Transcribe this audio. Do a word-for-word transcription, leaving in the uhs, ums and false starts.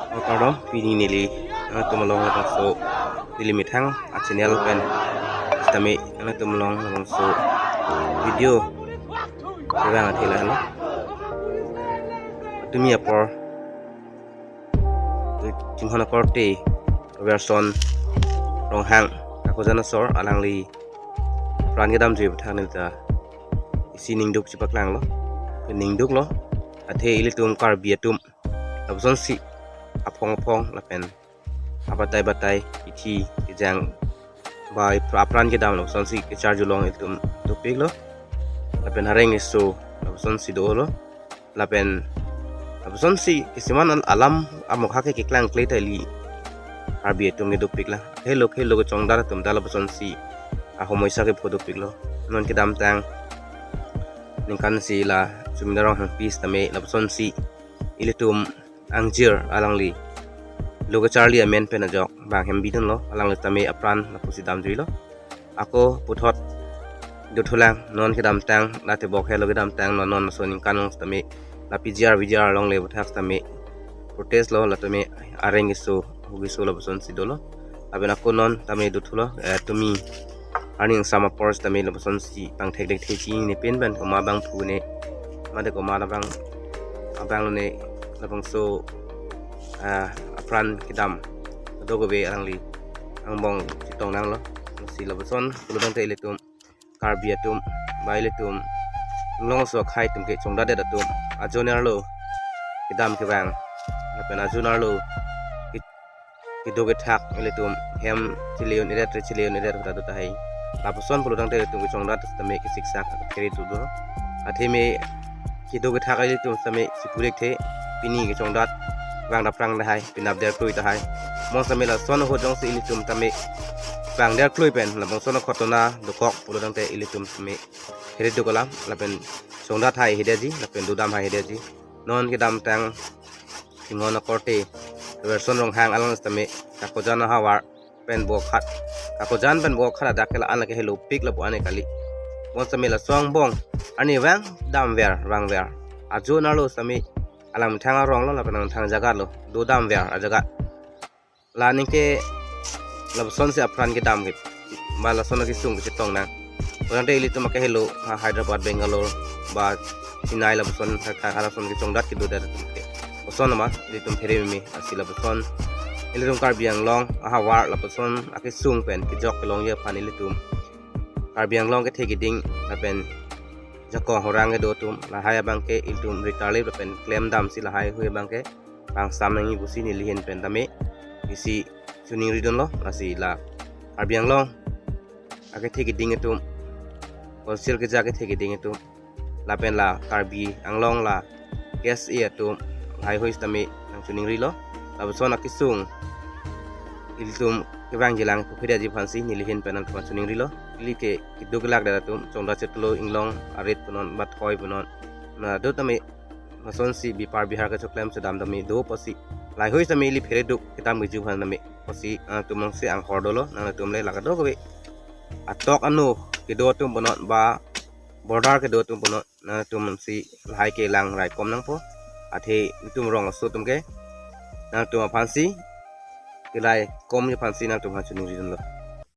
Kardom, pini neli nangtum along labangso neli methang a channel pen sitame nangtum along labangso video kevang athe lahelo. Tumi apor Chinghon akorte Robertson Ronghang Kakojan asor alangli apran kedamjui aputhak neli ta isi ningduk chepaklanglo. Ningduklo, athe ilitum Karbi atum labangso si aphong aphong lapen abatai batai ithi ijang bai pra- apran kedam labangso si kecharjulong ilitum dopiklo. Lapen areng eso labangso si dolo. Lapen labangso si kisiman al- alam amokha ke keklangkle ta ili Karbi atum ke dopiklo. Helo helo kechongdat atum ta labangso si ahomoisa kepho dopiklo. Non kedamtang ningkan si la Sumina Ronghangpi sitame labangso si ilitum angjir alangli lo kecharli amen pen ajok bang hem bidunlo, alangli tame apran lapusi damjuilo. Ako puthot dothulang, non kedamtang, la tebok helo kedamtang, non non aso ningkan along sitame la P G R V G R alongle aputhak sitame protest lo, la tame areng eso, huk eso labangso si dolo. Lapen ako non tame dothulo, eh, tumi arni angsam apor sitame labangso si pangthek dek thek chinine pen pen komat abang phone, mate komat abang, abang lone labangso, ah, apran kedam do kove alangli angbong chetong nanglo. Si labangso pulo tangte ilitum Karbi atum bai ilitum inglong aso akhei atum kechongdatdet atum ajo nerlo kedam kevang lapen ajo nerlo ke- kedo kethak ilitum hem cheleun iret re cheleun iret ta do tahai. Lapuson pulo tangte ilitum kechongdat sitame kesiksak kere tu do. Athe me kedo kethak ilitum sitame si purik the, pini kechongdat vang daprang tahai, penap derklui tahai. Mo sitame lason ahut jongsi ilitum tame vang derklui pen labangso ghotona dokok pulo tangte ilitum sitame phereduk alam lapen chongdat hai hedeji lapen dodam hai hedeji. Non kedamtang Chinghon akorte Robertson Ronghang alang sitame Kakojan ahavar pen Bokakhat, Kakojan pen Bokakhat adak ke la-an lake helopik lapu ane kali. Mo sitame laso angbong arni vang damver vangver ajo nerlo sitame alang methang aronglo lapen alang methang ajagatlo, dodamver ajagat. La aningke labangso si apran kedam ke ba lason akesung kechetong nang. Pulo tangte ilitum akehelo ha Hyderabad, Bangalore ba Chennai labangso ha, ha, ha lason kechongdat kedodet atum ke. Lason ama ilitum phere meme asi labangso ilitum Karbi Anglong ahavar labangso akesung pen kejok kelongji aphan ilitum Karbi Anglong kethe keding lapen jakong horang kedo atum lahai abang ke ilitum ritarlip lapen klemdam si lahai hui abang ke pangsam nangji pusi neli ahin pen tame isi choningridunlo. Lasi la Karbi Anglong akethe keding atum, Council keja kethe keding atum, lapen la Karbi Anglong la K S A atum lahai hui sitame nangchoningrilo. Labangso akesung ilitum kevangjilang pu phereji aphansi neli ahin pen nangtum choningrilo. Ili ke kedo kelakdet atum chongdat chetlo, inglong arit punon, bathoi punon, na do tame lason si bipar bihar kechoklem chodam tame do pusi lahai hui sitame ili phereduk kedam keju aphan tame pusi, ah, tumong si anghor dolo, nangtum le la kadokave atok ano kedo atum punon ba border kedo atum punon, nangtum si lahai ke lang raikom nangpo. Athe itum rong aso atum ke nangtum aphansi kelaikomji aphansi nangtum aphan choningridunlo.